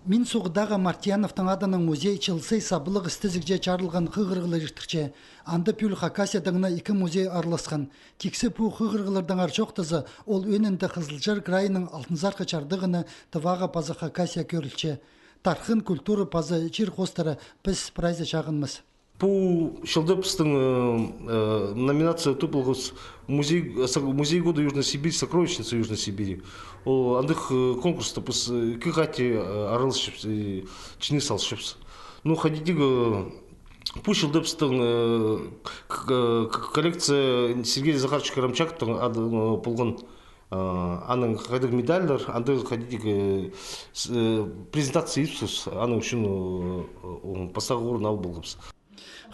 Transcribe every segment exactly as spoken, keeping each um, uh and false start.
Мин Суғдағы Мартьяновтың адынаң музей чыл сай саблығ істезігҷе чарылған хығырығлар иртірче. Анда пӱӱл Хакасиядаң на ікі музей араласхан. Тиксі пу хығырығлардаңар чоохтаза, ол ӧӧнінде Хызылчар крайының Алтынзархы чардығына, Тываға паза Хакасия кӧрілче. Тархын, культура паза чир хоостыра піс прайзы чағынмас. Пу чылда пістің, э, э, номинация тудып алғабыс музей, э, со-, музей года Южной Сибири, сокровищница Южной Сибири. Ол андағ, э, конкурста піс, э, ікі хати, э, араласчабыс, э, чыыныс алысчабыс. Ну, хайди дее, э, пу чылда пістің, э, к-, к-, к-, коллекция Сергей Захарович Карамчаковтың ады, э, полған, э, аның хайдағ медальлар, андағ хайди дее, э, с-, э, презентация итчебіс, аның ӱчӱн, э, э, пастағы орын алып алғабыс.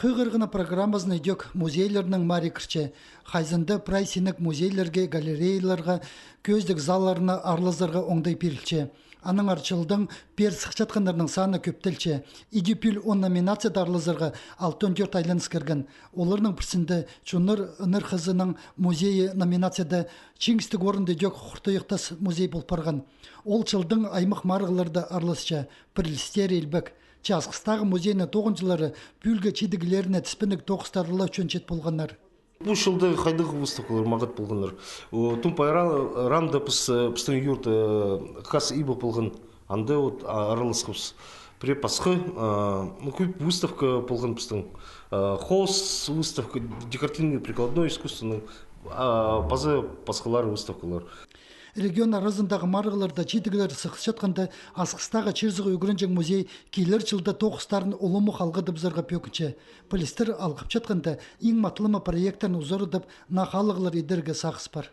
Хығырығның программазына ідӧк музейлернің марии кірче. Хайзында прай синек музейлерге, галереяларға, кӧзідіг залларына аралазарға оңдай пирілче. Аннаңар чылдаң пеер сыхчатханнарның саны кӧптелче. Иди пӱӱл он номинацияда аралазарға алтон тӧрт айланыс кірген. Оларның пірсінде «Чоннар ынархазының музейі» номинацияда чиңістіг орында ідӧк Хуртуях тас музей пол парған. Ол чылдаң аймах марығларда араласча, пірілістері илбек. Че Асхыстағы музейнің тоғынҷылары пӱӱлгі чидіглеріне тіспенніг тоғыстар ла ӱчӱн чит полғаннар. Пу чылда хайдағ выставкалар мағат полғаннар. О, Тум пайрамда піс, э, пістің юрт, э, хас иб полған. Анда вот, а, араласхабыс. Пірее пасха, а, ну, кӧп выставка полған пістің. А, хоос выставка, декоративный прикладной искусствоның, а, паза пасхалар выставкалар. Регион аразындағы марығларда чидіглер сыхчатханда, Асхыстағы чир-суғ ӱгренҷең музей килер чылда тоғыстарын улуғ халғадыбызарға пӧгінче. Пілістер алғапчатханда, иң матап проекттерін узарадып, наа халығлар идерге сағыс пар.